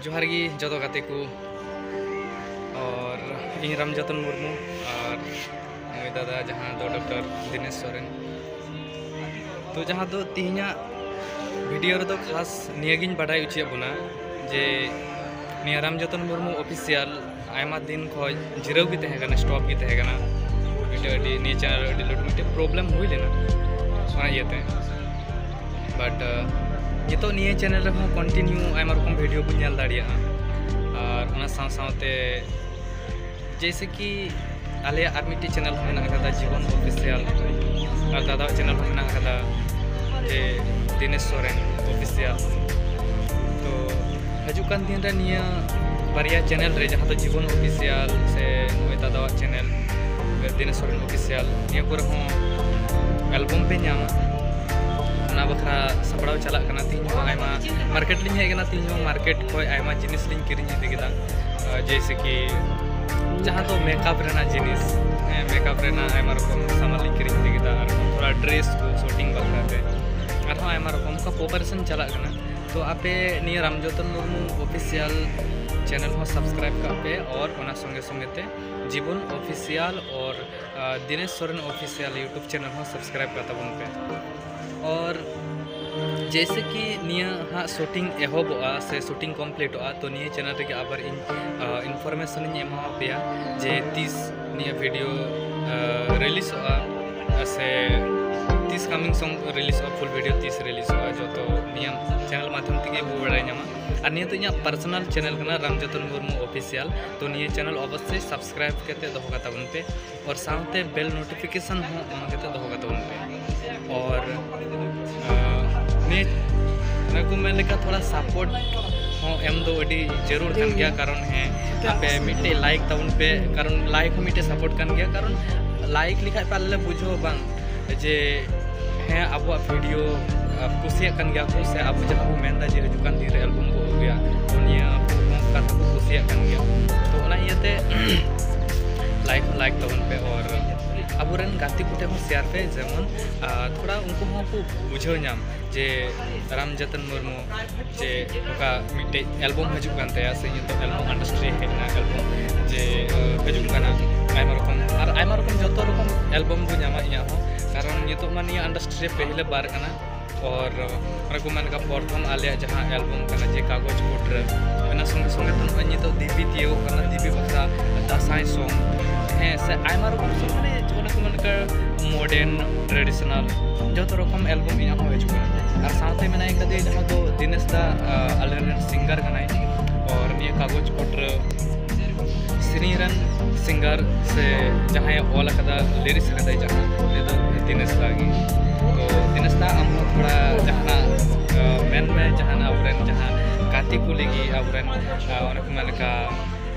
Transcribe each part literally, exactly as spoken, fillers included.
ᱡᱚᱦᱟᱨ ᱜᱮ ᱡᱚᱛᱚ ᱜᱟᱛᱮ ᱠᱚ, ᱟᱨ ᱤᱧ ᱨᱟᱢᱡᱚᱛᱚᱱ ᱢᱩᱨᱢᱩ, ᱟᱨ ᱱᱩᱭ ᱫᱟᱫᱟ ᱡᱟᱦᱟᱸ ᱫᱚ ᱰᱚᱠᱴᱚᱨ ᱫᱤᱱᱮᱥ ᱥᱚᱨᱮᱱ᱾ ᱛᱚ ᱡᱟᱦᱟᱸ ᱫᱚ ᱛᱮᱦᱮᱧᱟᱜ ᱵᱷᱤᱰᱤᱭᱳ ᱨᱮᱫᱚ ᱠᱷᱟᱥ ᱱᱤᱭᱟᱹᱜᱤᱧ ᱵᱟᱰᱟᱭ ᱦᱚᱪᱚᱭᱮᱫ ᱵᱚᱱᱟ ᱡᱮ ᱱᱤᱭᱟᱹ ᱨᱟᱢᱡᱚᱛᱚᱱ ᱢᱩᱨᱢᱩ ᱚᱯᱷᱤᱥᱤᱭᱟᱞ ᱟᱭᱢᱟ ᱫᱤᱱ ᱠᱷᱚᱱ ᱡᱤᱨᱟᱹᱣ ᱜᱮ ᱛᱟᱦᱮᱸ ᱠᱟᱱᱟ, ᱥᱴᱚᱯ ᱜᱮ ᱛᱟᱦᱮᱸ ᱠᱟᱱᱟ᱾ ᱢᱤᱫᱴᱮᱡ ᱟᱹᱰᱤ, ᱱᱤᱭᱟᱹ ᱪᱮᱱᱮᱞ ᱨᱮ ᱟᱹᱰᱤ ᱞᱟᱹᱴᱩ ᱢᱤᱫᱴᱮᱡ ᱯᱨᱚᱵᱞᱮᱢ ᱦᱩᱭ ᱞᱮᱱᱟ, ᱚᱱᱟ ᱤᱭᱟᱹᱛᱮ᱾ ᱵᱟᱴ ᱱᱤᱛᱚᱜ ᱱᱤᱭᱟᱹ ᱪᱮᱱᱮᱞ ᱨᱮᱦᱚᱸ ᱠᱚᱱᱴᱤᱱᱤᱭᱩ ᱟᱭᱢᱟ ᱨᱚᱠᱚᱢ ᱵᱷᱤᱰᱤᱭᱳ ᱵᱚᱱ ᱧᱮᱞ ᱫᱟᱲᱮᱭᱟᱜᱼᱟ᱾ ᱟᱨ ᱚᱱᱟ ᱥᱟᱶ ᱥᱟᱶᱛᱮ ᱡᱮᱭᱥᱮ ᱠᱤ ᱟᱞᱮᱭᱟᱜ ᱟᱨ ᱢᱤᱫᱴᱮᱡ ᱪᱮᱱᱮᱞ ᱦᱚᱸ ᱢᱮᱱᱟᱜ ᱟᱠᱟᱫᱟ, ᱡᱤᱵᱚᱱ ᱚᱯᱷᱤᱥᱤᱭᱟᱞ, ᱟᱨ ᱫᱟᱫᱟᱣᱟᱜ ᱪᱮᱱᱮᱞ ᱦᱚᱸ ᱢᱮᱱᱟᱜ ᱟᱠᱟᱫᱟ, ᱡᱮ ᱫᱤᱱᱮᱥ ᱥᱚᱨᱮᱱ ᱚᱯᱷᱤᱥᱤᱭᱟᱞ᱾ ᱛᱚ ᱦᱤᱡᱩᱜ ᱠᱟᱱ ᱫᱤᱱ ᱨᱮ ᱱᱤᱭᱟᱹ ᱵᱟᱨᱭᱟ ᱪᱮᱱᱮᱞ ᱨᱮ, ᱡᱟᱦᱟᱸ ᱫᱚ ᱡᱤᱵᱚᱱ ᱚᱯᱷᱤᱥᱤᱭᱟᱞ ᱥᱮ ᱱᱩᱭ ᱫᱟᱫᱟᱣᱟᱜ ᱪᱮᱱᱮᱞ ᱫᱤᱱᱮᱥ ᱥᱚᱨᱮᱱ ᱚᱯᱷᱤᱥᱤᱭᱟᱞ, ᱱᱤᱭᱟᱹ ᱠᱚᱨᱮ ᱦᱚᱸ ᱮᱞᱵᱟᱢ ᱯᱮ ᱧᱟᱢᱟ᱾ ᱚᱱᱟ ᱵᱟᱠᱷᱨᱟ ᱥᱟᱯᱲᱟᱣ ᱪᱟᱞᱟᱜ ᱠᱟᱱᱟ᱾ ᱛᱤᱦᱤᱧ ᱦᱚᱸ ᱟᱭᱢᱟ ᱢᱟᱨᱠᱮᱴ ᱞᱤᱧ ᱦᱮᱡ ᱟᱠᱟᱱᱟ, ᱛᱤᱦᱤᱧ ᱦᱚᱸ ᱢᱟᱨᱠᱮᱴ ᱠᱷᱚᱱ ᱟᱭᱢᱟ ᱡᱤᱱᱤᱥ ᱞᱤᱧ ᱠᱤᱨᱤᱧ ᱤᱫᱤ ᱠᱮᱫᱟ, ᱟᱨ ᱡᱮᱭᱥᱮ ᱠᱤ ᱡᱟᱦᱟᱸ ᱫᱚ ᱢᱮᱠᱟᱯ ᱨᱮᱱᱟᱜ ᱡᱤᱱᱤᱥ, ᱦᱮᱸ, ᱢᱮᱠᱟᱯ ᱨᱮᱱᱟᱜ ᱟᱭᱢᱟ ᱨᱚᱠᱚᱢ ᱥᱟᱢᱟᱱ ᱞᱤᱧ ᱠᱤᱨᱤᱧ ᱤᱫᱤ ᱠᱮᱫᱟ, ᱟᱨ ᱛᱷᱚᱲᱟ ᱰᱨᱮᱥ ᱠᱚ ᱥᱩᱴᱤᱝ ᱵᱟᱠᱷᱨᱟ ᱛᱮ, ᱟᱨᱦᱚᱸ ᱟᱭᱢᱟ ᱨᱚᱠᱚᱢ ᱚᱱᱠᱟ ᱯᱨᱤᱯᱟᱨᱮᱥᱚᱱ ᱪᱟᱞᱟᱜ ᱠᱟᱱᱟ᱾ ᱛᱚ ᱟᱯᱮ ᱱᱤᱭᱟᱹ ᱨᱟᱢᱡᱚᱛᱚᱱ ᱢᱩᱨᱢᱩ ᱚᱯᱷᱤᱥᱤᱭᱟᱞ ᱪᱮᱱᱮᱞ ᱦᱚᱸ ᱥᱟᱵᱥᱠᱨᱟᱭᱤᱵ ᱠᱟᱜ ᱯᱮ, ᱟᱨ ᱚᱱᱟ ᱥᱚᱸᱜᱮ ᱥᱚᱸᱜᱮ ᱛᱮ ᱡᱤᱵᱚᱱ ᱚᱯᱷᱤᱥᱤᱭᱟᱞ ᱟᱨ Dinesh Soren official YouTube channel ᱦᱚᱸ ᱥᱟᱵᱥᱠᱨᱟᱭᱤᱵ ᱠᱟᱜ ᱛᱟᱵᱚᱱ ᱯᱮ᱾ ᱟᱨ ᱡᱮᱭᱥᱮ ᱠᱤ ᱱᱤᱭᱟᱹ ᱦᱟᱸᱜ ᱥᱩᱴᱤᱝ ᱮᱦᱚᱵᱚᱜᱼᱟ ᱥᱮ ᱥᱩᱴᱤᱝ ᱠᱚᱢᱯᱞᱤᱴᱚᱜᱼᱟ, ᱛᱚ ᱱᱤᱭᱟᱹ ᱪᱮᱱᱮᱞ ᱨᱮᱜᱮ ᱟᱵᱟᱨ ᱤᱧ ᱤᱱᱯᱷᱚᱨᱢᱮᱥᱚᱱ ᱤᱧ ᱮᱢᱟ ᱯᱮᱭᱟ ᱡᱮ ᱛᱤᱥ ᱱᱤᱭᱟᱹ ᱵᱷᱤᱰᱤᱭᱳ ᱨᱤᱞᱤᱡᱚᱜᱼᱟ ᱥᱮ ᱛᱤᱥ ᱠᱟᱢᱤᱝ ᱥᱚᱝ ᱨᱤᱞᱤᱡᱚᱜᱼᱟ, ᱯᱷᱩᱞ ᱵᱷᱤᱰᱤᱭᱳ ᱛᱤᱥ ᱨᱤᱞᱤᱡᱚᱜᱼᱟ, ᱡᱚᱛᱚ ᱱᱤᱭᱟᱹ ᱪᱮᱱᱮᱞ ᱢᱟᱫᱽᱫᱷᱚᱢ ᱛᱮᱜᱮ ᱵᱚ ᱵᱟᱲᱟᱭ ᱧᱟᱢᱟ᱾ ᱟᱨ ᱱᱤᱭᱟᱹ ᱫᱚ ᱤᱧᱟᱹᱜ ᱯᱟᱨᱥᱚᱱᱟᱞ ᱪᱮᱱᱮᱞ ᱠᱟᱱᱟ, ᱨᱟᱢᱡᱚᱛᱚᱱ ᱢᱩᱨᱢᱩ ᱚᱯᱷᱤᱥᱤᱭᱟᱞ᱾ ᱛᱚ ᱱᱤᱭᱟᱹ ᱪᱮᱱᱮᱞ ᱚᱵᱚᱥᱥᱳᱭ ᱥᱟᱵᱥᱠᱨᱟᱭᱤᱵ ᱠᱟᱛᱮ ᱫᱚᱦᱚ ᱠᱟᱜ ᱛᱟᱵᱚᱱ ᱯᱮ, ᱟᱨ ᱥᱟᱶᱛᱮ ᱵᱮᱞ ᱱᱳᱴᱤᱯᱷᱤᱠᱮᱥᱚᱱ ᱦᱚᱸ ᱚᱱ ᱠᱟᱛᱮ ᱫᱚᱦᱚ ᱠᱟᱜ ᱛᱟᱵᱚᱱ ᱯᱮ᱾ ᱟᱨ ᱱᱤᱭᱟᱹ ᱚᱱᱟ ᱠᱚ ᱢᱮᱱ ᱞᱮᱠᱟ ᱛᱷᱚᱲᱟ ᱥᱟᱯᱳᱨᱴ ᱦᱚᱸ ᱮᱢ ᱫᱚ ᱟᱹᱰᱤ ᱡᱟᱹᱨᱩᱲ ᱠᱟᱱ ᱜᱮᱭᱟ, ᱠᱟᱨᱚᱱ ᱦᱮᱸ, ᱟᱯᱮ ᱢᱤᱫᱴᱮᱡ ᱞᱟᱭᱤᱠ ᱛᱟᱵᱚᱱ ᱯᱮ, ᱠᱟᱨᱚᱱ ᱞᱟᱭᱤᱠ ᱦᱚᱸ ᱢᱤᱫᱴᱮᱡ ᱥᱟᱯᱳᱨᱴ ᱠᱟᱱ ᱜᱮᱭᱟ, ᱠᱟᱨᱚᱱ ᱞᱟᱭᱤᱠ ᱞᱮᱠᱷᱟᱡ ᱯᱮ ᱟᱞᱮ ᱞᱮ ᱵᱩᱡᱷᱟᱹᱣᱟ ᱵᱟᱝ ᱡᱮ ᱦᱮᱸ, ᱟᱵᱚᱣᱟᱜ ᱵᱷᱤᱰᱤᱭᱳ, ᱟᱨ ᱠᱩᱥᱤᱭᱟᱜ ᱠᱟᱱ ᱜᱮᱭᱟ ᱠᱚ, ᱥᱮ ᱟᱵᱚ ᱡᱟᱦᱟᱸ ᱵᱚ ᱢᱮᱱᱫᱟ ᱡᱮ ᱦᱤᱡᱩᱜ ᱠᱟᱱ ᱫᱤᱱ ᱨᱮ ᱮᱞᱵᱟᱢ ᱵᱚ ᱟᱹᱜᱩᱭᱟ, ᱛᱚ ᱱᱤᱭᱟᱹ ᱠᱟᱛᱷᱟ ᱠᱚ ᱠᱩᱥᱤᱭᱟᱜ ᱠᱟᱱ ᱜᱮᱭᱟ᱾ ᱛᱚ ᱚᱱᱟ ᱤᱭᱟᱹᱛᱮ ᱞᱟᱭᱤᱠ ᱦᱚᱸ ᱞᱟᱭᱤᱠ ᱛᱟᱵᱚᱱ ᱯᱮ, ᱟᱨ ᱟᱵᱚ ᱟᱵᱚᱨᱮᱱ ᱜᱟᱛᱮ ᱠᱚᱴᱷᱮᱱ ᱦᱚᱸ ᱥᱮᱭᱟᱨ ᱯᱮ, ᱡᱮᱢᱚᱱ ᱟᱨ ᱛᱷᱚᱲᱟ ᱩᱱᱠᱩ ᱦᱚᱸ ᱠᱚ ᱵᱩᱡᱷᱟᱹᱣ ᱧᱟᱢ ᱡᱮ ᱨᱟᱢᱡᱚᱛᱚᱱ ᱢᱩᱨᱢᱩ ᱡᱮ ᱚᱠᱟ ᱢᱤᱫᱴᱮᱡ ᱮᱞᱵᱚᱢ ᱦᱤᱡᱩᱜ ᱠᱟᱱ ᱛᱟᱭᱟ, ᱥᱮ ᱱᱤᱛᱚᱜ ᱮᱞᱵᱚᱢ ᱤᱱᱰᱟᱥᱴᱨᱤ ᱦᱮᱡ ᱮᱱᱟ, ᱮᱞᱵᱚᱢ ᱡᱮ ᱦᱤᱡᱩᱜ ᱠᱟᱱᱟ, ᱟᱭᱢᱟ ᱨᱚᱠᱚᱢ ᱟᱨ ᱟᱭᱢᱟ ᱨᱚᱠᱚᱢ ᱡᱚᱛᱚ ᱨᱚᱠᱚᱢ ᱮᱞᱵᱚᱢ ᱠᱚ ᱧᱟᱢᱟ ᱤᱧᱟᱹᱜ ᱦᱚᱸ, ᱠᱟᱨᱚᱱ ᱱᱤᱛᱚᱜ ᱢᱟ ᱱᱤᱭᱟᱹ ᱤᱱᱰᱟᱥᱴᱨᱤ ᱨᱮ ᱯᱮᱦᱞᱮ ᱵᱟᱨ ᱠᱟᱱᱟ᱾ ᱟᱨ ᱚᱱᱟ ᱠᱚ ᱢᱮᱱ ᱞᱮᱠᱟ ᱯᱨᱚᱛᱷᱚᱢ ᱟᱞᱮᱭᱟᱜ ᱡᱟᱦᱟᱸ ᱮᱞᱵᱚᱢ ᱠᱟᱱᱟ ᱡᱮ ᱠᱟᱜᱚᱡᱽ ᱠᱩᱴᱨᱟᱹ, ᱚᱱᱟ ᱥᱚᱸᱜᱮ ᱥᱚᱸᱜᱮ ᱛᱮ ᱱᱚᱜᱼᱚᱭ ᱱᱤᱛᱚᱜ ᱫᱮᱵᱤ ᱛᱤᱭᱳᱜᱚᱜ ᱠᱟᱱᱟ, ᱫᱮᱵᱤ ᱵᱟᱠᱷᱨᱟ ᱫᱟᱸᱥᱟᱭ ᱥᱚᱝ, ᱦᱮᱸ, ᱥᱮ ᱟᱭᱢᱟ ᱨᱚᱠᱚᱢ ᱥᱚᱝ, ᱢᱟᱱᱮ ᱚᱱᱟ ᱠᱚ ᱢᱮᱱ ᱞᱮᱠᱟ ᱢᱚᱰᱟᱨᱱ, ᱴᱨᱮᱰᱤᱥᱚᱱᱟᱞ, ᱡᱚᱛᱚ ᱨᱚᱠᱚᱢ ᱮᱞᱵᱚᱢ ᱤᱧᱟᱹᱜ ᱦᱚᱸ ᱦᱤᱡᱩᱜ ᱠᱟᱱᱟ᱾ ᱟᱨ ᱥᱟᱶᱛᱮ ᱢᱮᱱᱟᱭ ᱠᱟᱫᱮ ᱡᱟᱦᱟᱸ ᱫᱚ ᱫᱤᱱᱮᱥ ᱫᱟ, ᱟᱞᱮ ᱨᱮᱱ ᱥᱤᱝᱜᱟᱨ ᱠᱟᱱᱟᱭ, ᱟᱨ ᱱᱤᱭᱟᱹ ᱠᱟᱜᱚᱡᱽ ᱠᱩᱴᱨᱟᱹ ᱥᱮᱨᱮᱧ ᱨᱮᱱ ᱥᱤᱝᱜᱟᱨ ᱥᱮ ᱡᱟᱦᱟᱸᱭᱮ ᱚᱞ ᱟᱠᱟᱫᱟ, ᱞᱤᱨᱤᱠᱥ ᱟᱠᱟᱫᱟᱭ ᱡᱟᱦᱟᱸ, ᱩᱱᱤ ᱫᱚ ᱫᱤᱱᱮᱥ ᱫᱟ ᱜᱮ᱾ ᱛᱚ ᱫᱤᱱᱮᱥ ᱫᱟ, ᱟᱢ ᱦᱚᱸ ᱛᱷᱚᱲᱟ ᱡᱟᱦᱟᱱᱟᱜ ᱢᱮᱱ ᱢᱮ, ᱡᱟᱦᱟᱱᱟᱜ ᱟᱵᱚᱨᱮᱱ ᱡᱟᱦᱟᱸ ᱜᱟᱛᱮ ᱠᱚ ᱞᱟᱹᱜᱤᱫ, ᱟᱵᱚᱨᱮᱱ ᱚᱱᱮ ᱠᱚ ᱢᱮᱱ ᱞᱮᱠᱟ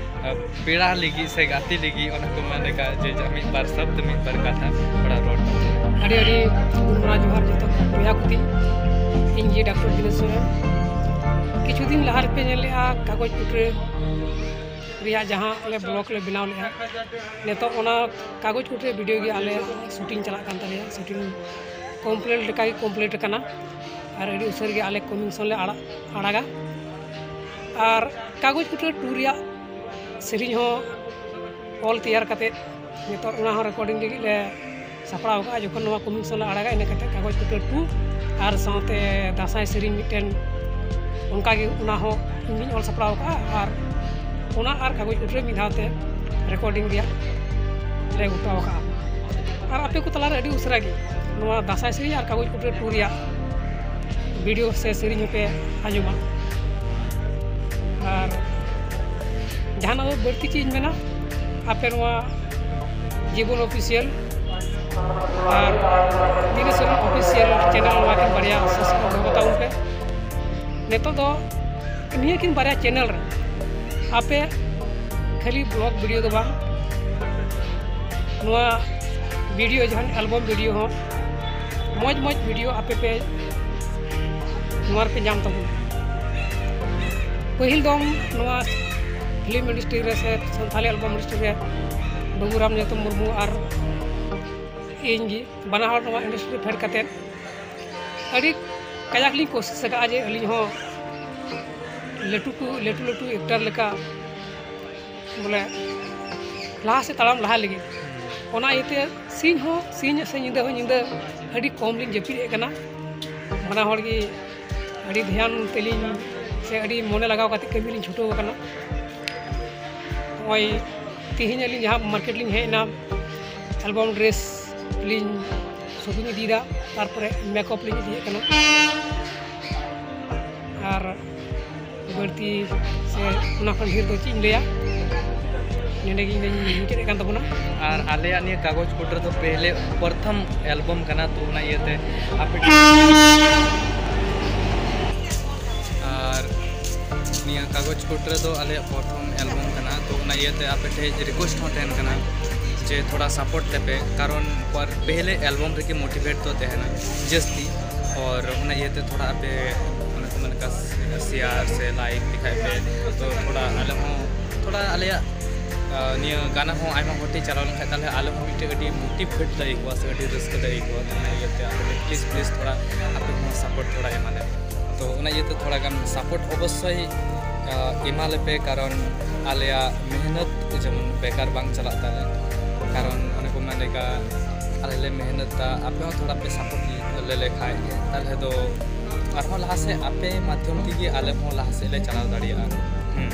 ᱯᱮᱲᱟ ᱞᱟᱹᱜᱤᱫ ᱥᱮ ᱜᱟᱛᱮ ᱞᱟᱹᱜᱤᱫ, ᱚᱱᱮ ᱠᱚ ᱢᱮᱱ ᱞᱮᱠᱟ ᱡᱮ ᱡᱟᱦᱟᱸ ᱢᱤᱫ ᱵᱟᱨ ᱥᱚᱵᱫ, ᱢᱤᱫ ᱵᱟᱨ ᱠᱟᱛᱷᱟ ᱛᱷᱚᱲᱟ ᱨᱚᱲ ᱛᱟᱵᱚᱱ ᱢᱮ᱾ ᱟᱹᱰᱤ ᱟᱹᱰᱤ ᱜᱩᱱ ᱢᱟᱱᱟᱣ ᱡᱚᱦᱟᱨ ᱡᱚᱛᱚ ᱵᱚᱭᱦᱟ ᱠᱚ ᱛᱤᱧ᱾ ᱤᱧ ᱜᱮ ᱰᱟᱠᱛᱟᱨ ᱫᱤᱱᱮᱥ ᱥᱚᱨᱮᱱ᱾ ᱠᱤᱪᱷᱩ ᱫᱤᱱ ᱞᱟᱦᱟ ᱨᱮᱯᱮ ᱧᱮᱞ ᱞᱮᱜᱼᱟ ᱠᱟᱜᱚᱡᱽ ᱠᱩᱴᱨᱟᱹ ᱨᱮᱭᱟᱜ ᱡᱟᱦᱟᱸ ᱟᱞᱮ ᱵᱞᱚᱜ ᱞᱮ ᱵᱮᱱᱟᱣ ᱞᱮᱜᱼᱟ, ᱱᱤᱛᱚᱜ ᱚᱱᱟ ᱠᱟᱜᱚᱡᱽ ᱠᱩᱴᱨᱟᱹ ᱵᱷᱤᱰᱤᱭᱳ ᱜᱮ ᱟᱞᱮ ᱥᱩᱴᱤᱝ ᱪᱟᱞᱟᱜ ᱠᱟᱱ ᱛᱟᱞᱮᱭᱟ᱾ ᱥᱩᱴᱤᱝ ᱠᱚᱢᱯᱞᱤᱴ ᱞᱮᱠᱟ ᱜᱮ ᱠᱚᱢᱯᱞᱤᱴ ᱟᱠᱟᱱᱟ ᱟᱨ ᱟᱹᱰᱤ ᱩᱥᱟᱹᱨᱟ ᱜᱮ ᱟᱞᱮ ᱠᱚᱢᱤᱝ ᱥᱚᱱ ᱞᱮ ᱟᱲᱟᱜ ᱟᱲᱟᱜᱟ᱾ ᱟᱨ ᱠᱟᱜᱚᱡᱽ ᱠᱩᱴᱨᱟᱹ ᱴᱩ ᱨᱮᱭᱟᱜ ᱥᱮᱨᱮᱧ ᱦᱚᱸ ᱚᱞ ᱛᱮᱭᱟᱨ ᱠᱟᱛᱮᱫ ᱱᱤᱛᱚᱜ ᱚᱱᱟ ᱦᱚᱸ ᱨᱮᱠᱚᱨᱰᱤᱝ ᱞᱟᱹᱜᱤᱫ ᱞᱮ ᱥᱟᱯᱲᱟᱣ ᱠᱟᱜᱼᱟ᱾ ᱡᱚᱠᱷᱚᱱ ᱱᱚᱣᱟ ᱠᱚᱢᱤᱝ ᱥᱚᱱ ᱞᱮ ᱟᱲᱟᱜᱟ, ᱤᱱᱟᱹ ᱠᱟᱛᱮᱫ ᱠᱟᱜᱚᱡᱽ ᱠᱩᱴᱨᱟᱹ ᱴᱩ ᱟᱨ ᱥᱟᱶᱛᱮ ᱫᱟᱸᱥᱟᱭ ᱥᱮᱨᱮᱧ ᱢᱤᱫᱴᱮᱱ ᱚᱱᱠᱟᱜᱮ ᱚᱱᱟ ᱦᱚᱸ ᱤᱧ ᱜᱤᱧ ᱚᱞ ᱥᱟᱯᱲᱟᱣ ᱠᱟᱜᱼᱟ᱾ ᱟᱨ ᱚᱱᱟ ᱟᱨ ᱠᱟᱜᱚᱡᱽ ᱠᱩᱴᱨᱟᱹ ᱢᱤᱫ ᱫᱷᱟᱣ ᱛᱮ ᱨᱮᱠᱚᱨᱰᱤᱝ ᱨᱮᱭᱟᱜ ᱞᱮ ᱜᱚᱴᱟᱣ ᱠᱟᱜᱼᱟ᱾ ᱟᱨ ᱟᱯᱮ ᱠᱚ ᱛᱟᱞᱟᱨᱮ ᱟᱹᱰᱤ ᱩᱥᱟᱹᱨᱟ ᱜᱮ ᱱᱚᱣᱟ ᱫᱟᱸᱥᱟᱭ ᱥᱮᱨᱮᱧ ᱟᱨ ᱠᱟᱜᱚᱡᱽ ᱠᱩᱴᱨᱟᱹ ᱴᱩ ᱨᱮᱭᱟᱜ ᱵᱷᱤᱰᱤᱭᱳ ᱥᱮ ᱥᱮᱨᱮᱧ ᱦᱚᱸᱯᱮ ᱟᱸᱡᱚᱢᱟ᱾ ᱟᱨ ᱡᱟᱦᱟᱱᱟᱜ ᱫᱚ ᱵᱟᱹᱲᱛᱤ ᱪᱮᱫ ᱤᱧ ᱢᱮᱱᱟ, ᱟᱯᱮ ᱱᱚᱣᱟ ᱡᱤᱵᱚᱱ ᱚᱯᱷᱤᱥᱤᱭᱟᱞ ᱟᱨ ᱫᱤᱱᱮᱥ ᱥᱚᱨᱮᱱ ᱚᱯᱷᱤᱥᱤᱭᱟᱞ ᱪᱮᱱᱮᱞ, ᱱᱚᱣᱟ ᱠᱤᱱ ᱵᱟᱨᱭᱟ ᱥᱟᱵᱥᱠᱨᱟᱭᱤᱵ ᱫᱚᱦᱚ ᱛᱟᱵᱚᱱ ᱯᱮ᱾ ᱱᱤᱛᱚᱜ ᱫᱚ ᱱᱤᱭᱟᱹ ᱠᱤᱱ ᱵᱟᱨᱭᱟ ᱪᱮᱱᱮᱞ ᱨᱮ ᱟᱯᱮ ᱠᱷᱟᱹᱞᱤ ᱵᱞᱚᱜ ᱵᱷᱤᱰᱤᱭᱳ ᱫᱚ ᱵᱟᱝ, ᱱᱚᱣᱟ ᱵᱷᱤᱰᱤᱭᱳ ᱡᱟᱦᱟᱸ ᱮᱞᱵᱚᱢ ᱵᱷᱤᱰᱤᱭᱳ ᱦᱚᱸ ᱢᱚᱡᱽ ᱢᱚᱡᱽ ᱵᱷᱤᱰᱤᱭᱳ ᱟᱯᱮ ᱯᱮ ᱱᱚᱣᱟ ᱨᱮᱯᱮ ᱧᱟᱢ ᱛᱟᱵᱚᱱᱟ᱾ ᱯᱟᱹᱦᱤᱞ ᱫᱚ ᱱᱚᱣᱟ ᱯᱷᱤᱞᱢ ᱤᱱᱰᱟᱥᱴᱨᱤ ᱨᱮ ᱥᱮ ᱥᱟᱱᱛᱟᱲᱤ ᱮᱞᱵᱚᱢ ᱤᱱᱰᱟᱥᱴᱨᱤ ᱨᱮ ᱵᱟᱹᱵᱩ ᱨᱟᱢ ᱡᱚᱛᱚᱱ ᱢᱩᱨᱢᱩ ᱟᱨ ᱤᱧ ᱜᱮ ᱵᱟᱱᱟ ᱦᱚᱲ ᱱᱚᱣᱟ ᱤᱱᱰᱟᱥᱴᱨᱤ ᱨᱮ ᱯᱷᱮᱰ ᱠᱟᱛᱮᱫ ᱟᱹᱰᱤ ᱠᱟᱡᱟᱠ ᱞᱤᱧ ᱠᱳᱥᱤᱥ ᱟᱠᱟᱫᱼᱟ ᱡᱮ ᱟᱹᱞᱤᱧ ᱦᱚᱸ ᱞᱟᱹᱴᱩ ᱠᱚ, ᱞᱟᱹᱴᱩ ᱞᱟᱹᱴᱩ ᱮᱠᱴᱟᱨ ᱞᱮᱠᱟ ᱵᱚᱞᱮ ᱞᱟᱦᱟ ᱥᱮᱫ ᱛᱟᱲᱟᱢ ᱞᱟᱦᱟ ᱞᱟᱹᱜᱤᱫ᱾ ᱚᱱᱟ ᱤᱭᱟᱹᱛᱮ ᱥᱤᱧ ᱦᱚᱸ ᱥᱤᱧ ᱥᱮ ᱧᱤᱫᱟᱹ ᱦᱚᱸ ᱧᱤᱫᱟᱹ ᱟᱹᱰᱤ ᱠᱚᱢ ᱞᱤᱧ ᱡᱟᱹᱯᱤᱫ ᱮᱫ ᱠᱟᱱᱟ᱾ ᱵᱟᱱᱟ ᱦᱚᱲ ᱜᱮ ᱟᱹᱰᱤ ᱫᱷᱮᱭᱟᱱ ᱛᱮᱞᱤᱧ ᱥᱮ ᱟᱹᱰᱤ ᱢᱚᱱᱮ ᱞᱟᱜᱟᱣ ᱠᱟᱛᱮ ᱠᱟᱹᱢᱤ ᱞᱤᱧ ᱪᱷᱩᱴᱟᱹᱣ ᱟᱠᱟᱱᱟ᱾ ᱱᱚᱜᱼᱚᱭ ᱛᱮᱦᱮᱧ ᱟᱹᱞᱤᱧ ᱡᱟᱦᱟᱸ ᱢᱟᱨᱠᱮᱴ ᱞᱤᱧ ᱦᱮᱡ ᱮᱱᱟ, ᱮᱞᱵᱟᱢ ᱰᱨᱮᱥ ᱞᱤᱧ ᱥᱚᱯᱤᱝ ᱤᱫᱤᱭᱮᱫᱟ, ᱛᱟᱨᱯᱚᱨᱮ ᱢᱮᱠᱟᱯ ᱞᱤᱧ ᱤᱫᱤᱭᱮᱫ ᱠᱟᱱᱟ᱾ ᱟᱨ ᱵᱟᱹᱲᱛᱤ ᱥᱮ ᱚᱱᱟ ᱠᱷᱚᱱ ᱰᱷᱮᱨ ᱫᱚ ᱪᱮᱫ ᱤᱧ ᱞᱟᱹᱭᱟ, ᱱᱚᱸᱰᱮ ᱜᱮ ᱤᱧ ᱫᱚᱧ ᱢᱩᱪᱟᱹᱫ ᱮᱫ ᱠᱟᱱ ᱛᱟᱵᱚᱱᱟ᱾ ᱟᱨ ᱟᱞᱮᱭᱟᱜ ᱱᱤᱭᱟᱹ ᱠᱟᱜᱚᱡᱽ ᱠᱳᱴ ᱨᱮᱫᱚ ᱯᱮᱦᱞᱮ ᱯᱨᱚᱛᱷᱚᱢ ᱮᱞᱵᱟᱢ ᱠᱟᱱᱟ, ᱛᱚ ᱚᱱᱟ ᱤᱭᱟᱹᱛᱮ ᱟᱯᱮ ᱟᱨ ᱱᱤᱭᱟᱹ ᱠᱟᱜᱚᱡᱽ ᱠᱳᱴ ᱨᱮᱫᱚ ᱟᱞᱮᱭᱟᱜ ᱯᱨᱚᱛᱷᱚᱢ ᱮᱞᱵᱟᱢ ᱠᱟᱱᱟ, ᱛᱚ ᱚᱱᱟ ᱤᱭᱟᱹᱛᱮ ᱟᱯᱮ ᱴᱷᱮᱱ ᱨᱤᱠᱩᱭᱮᱥᱴ ᱦᱚᱸ ᱛᱟᱦᱮᱱ ᱠᱟᱱᱟ ᱡᱮ ᱛᱷᱚᱲᱟ ᱥᱟᱯᱳᱨᱴ ᱞᱮᱯᱮ, ᱠᱟᱨᱚᱱ ᱯᱚᱨ ᱯᱮᱦᱞᱮ ᱮᱞᱵᱟᱢ ᱨᱮᱜᱮ ᱢᱳᱴᱤᱵᱷᱮᱴ ᱫᱚ ᱛᱟᱦᱮᱱᱟ ᱡᱟᱹᱥᱛᱤ, ᱟᱨ ᱚᱱᱟ ᱤᱭᱟᱹᱛᱮ ᱛᱷᱚᱲᱟ ᱟᱯᱮ ᱚᱱᱟ ᱠᱚ ᱢᱮᱱ ᱞᱮᱠᱟ ᱥᱮᱭᱟᱨ ᱥᱮ ᱞᱟᱭᱤᱠ ᱞᱮᱠᱷᱟᱡ ᱯᱮ, ᱛᱚ ᱛᱷᱚᱲᱟ ᱟᱞᱮ ᱦᱚᱸ ᱛᱷᱚᱲᱟ ᱟᱞᱮᱭᱟᱜ ᱟᱨ ᱱᱤᱭᱟᱹ ᱜᱟᱱᱟ ᱦᱚᱸ ᱟᱭᱢᱟ ᱦᱚᱲ ᱴᱷᱮᱱ ᱪᱟᱞᱟᱣ ᱞᱮᱱᱠᱷᱟᱱ ᱛᱟᱦᱚᱞᱮ ᱟᱞᱮ ᱦᱚᱸ ᱢᱤᱫᱴᱮᱡ ᱟᱹᱰᱤ ᱢᱳᱴᱤᱵᱷᱮᱴ ᱞᱮ ᱟᱹᱭᱠᱟᱹᱣᱟ ᱥᱮ ᱟᱹᱰᱤ ᱨᱟᱹᱥᱠᱟᱹ ᱞᱮ ᱟᱹᱭᱠᱟᱹᱣᱟ᱾ ᱛᱚ ᱚᱱᱟ ᱤᱭᱟᱹᱛᱮ ᱟᱯᱮ ᱯᱞᱤᱡᱽ ᱯᱞᱤᱡᱽ ᱛᱷᱚᱲᱟ ᱟᱯᱮ ᱦᱚᱸ ᱥᱟᱯᱳᱨᱴ ᱛᱷᱚᱲᱟ ᱮᱢᱟ ᱞᱮ᱾ ᱛᱚ ᱚᱱᱟ ᱤᱭᱟᱹᱛᱮ ᱛᱷᱚᱲᱟ ᱜᱟᱱ ᱥᱟᱯᱳᱨᱴ ᱚᱵᱚᱥᱥᱳᱭ ᱟᱨ ᱮᱢᱟ ᱞᱮᱯᱮ, ᱠᱟᱨᱚᱱ ᱟᱞᱮᱭᱟᱜ ᱢᱮᱦᱱᱚᱛ ᱡᱮᱢᱚᱱ ᱵᱮᱠᱟᱨ ᱵᱟᱝ ᱪᱟᱞᱟᱜ ᱛᱟᱞᱮ᱾ ᱠᱟᱨᱚᱱ ᱚᱱᱮ ᱠᱚ ᱢᱮᱱ ᱞᱮᱠᱟ ᱟᱞᱮ ᱞᱮ ᱢᱮᱦᱱᱚᱛ ᱫᱟ, ᱟᱯᱮ ᱦᱚᱸ ᱛᱷᱚᱲᱟ ᱯᱮ ᱥᱟᱯᱳᱨᱴ ᱞᱮ ᱞᱮᱠᱷᱟᱡ ᱛᱟᱦᱚᱞᱮ ᱫᱚ ᱟᱨᱦᱚᱸ ᱞᱟᱦᱟ ᱥᱮᱫ ᱟᱯᱮ ᱢᱟᱫᱽᱫᱷᱚᱢ ᱛᱮᱜᱮ ᱟᱞᱮ ᱦᱚᱸ ᱞᱟᱦᱟ ᱥᱮᱫ ᱞᱮ ᱪᱟᱞᱟᱣ ᱫᱟᱲᱮᱭᱟᱜᱼᱟ᱾ ᱦᱩᱸ᱾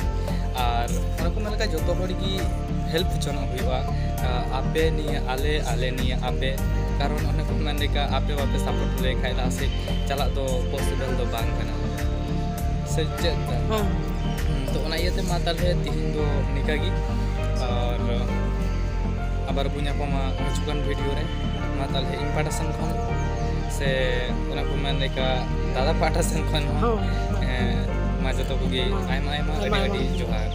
ᱟᱨ ᱚᱱᱟ ᱠᱚ ᱢᱮᱱ ᱞᱮᱠᱟ ᱡᱚᱛᱚ ᱦᱚᱲ ᱜᱮ ᱦᱮᱞᱯ ᱡᱚᱱᱚᱜ ᱦᱩᱭᱩᱜᱼᱟ᱾ ᱟᱯᱮ ᱱᱤᱭᱟᱹ ᱟᱞᱮ, ᱟᱞᱮ ᱱᱤᱭᱟᱹ ᱟᱯᱮ, ᱠᱟᱨᱚᱱ ᱚᱱᱮ ᱠᱚ ᱢᱮᱱ ᱞᱮᱠᱟ ᱟᱯᱮ ᱵᱟᱯᱮ ᱥᱟᱯᱳᱨᱴ ᱞᱮᱠᱷᱟᱡ ᱞᱟᱦᱟ ᱥᱮᱫ ᱪᱟᱞᱟᱜ ᱫᱚ ᱯᱚᱥᱤᱵᱚᱞ ᱫᱚ ᱵᱟᱝ ᱠᱟᱱᱟ, ᱥᱮ ᱪᱮᱫ? ᱦᱮᱸ᱾ ᱦᱩᱸ, ᱛᱚ ᱚᱱᱟ ᱤᱭᱟᱹᱛᱮ ᱢᱟ ᱛᱟᱦᱚᱞᱮ ᱛᱤᱦᱤᱧ ᱫᱚ ᱱᱤᱝᱠᱟ ᱜᱮ, ᱟᱨ ᱟᱵᱟᱨ ᱵᱚ ᱧᱟᱯᱟᱢᱟ ᱦᱤᱡᱩᱜ ᱠᱟᱱ ᱵᱷᱤᱰᱤᱭᱳ ᱨᱮ᱾ ᱢᱟ ᱛᱟᱦᱚᱞᱮ ᱤᱧ ᱯᱟᱦᱴᱟ ᱥᱮᱱ ᱠᱷᱚᱱ ᱥᱮ ᱚᱱᱟ ᱠᱚ ᱢᱮᱱ ᱞᱮᱠᱟ ᱫᱟᱫᱟ ᱯᱟᱦᱴᱟ ᱥᱮᱱ ᱠᱷᱚᱱ ᱦᱚᱸ, ᱦᱚᱸ᱾ ᱦᱮᱸ, ᱢᱟ ᱡᱚᱛᱚ ᱠᱚᱜᱮ ᱦᱚᱸ᱾ ᱟᱭᱢᱟ ᱟᱭᱢᱟ ᱟᱹᱰᱤ ᱟᱭᱢᱟ ᱟᱹᱰᱤ ᱟᱭᱢᱟ᱾ ᱡᱚᱦᱟᱨ᱾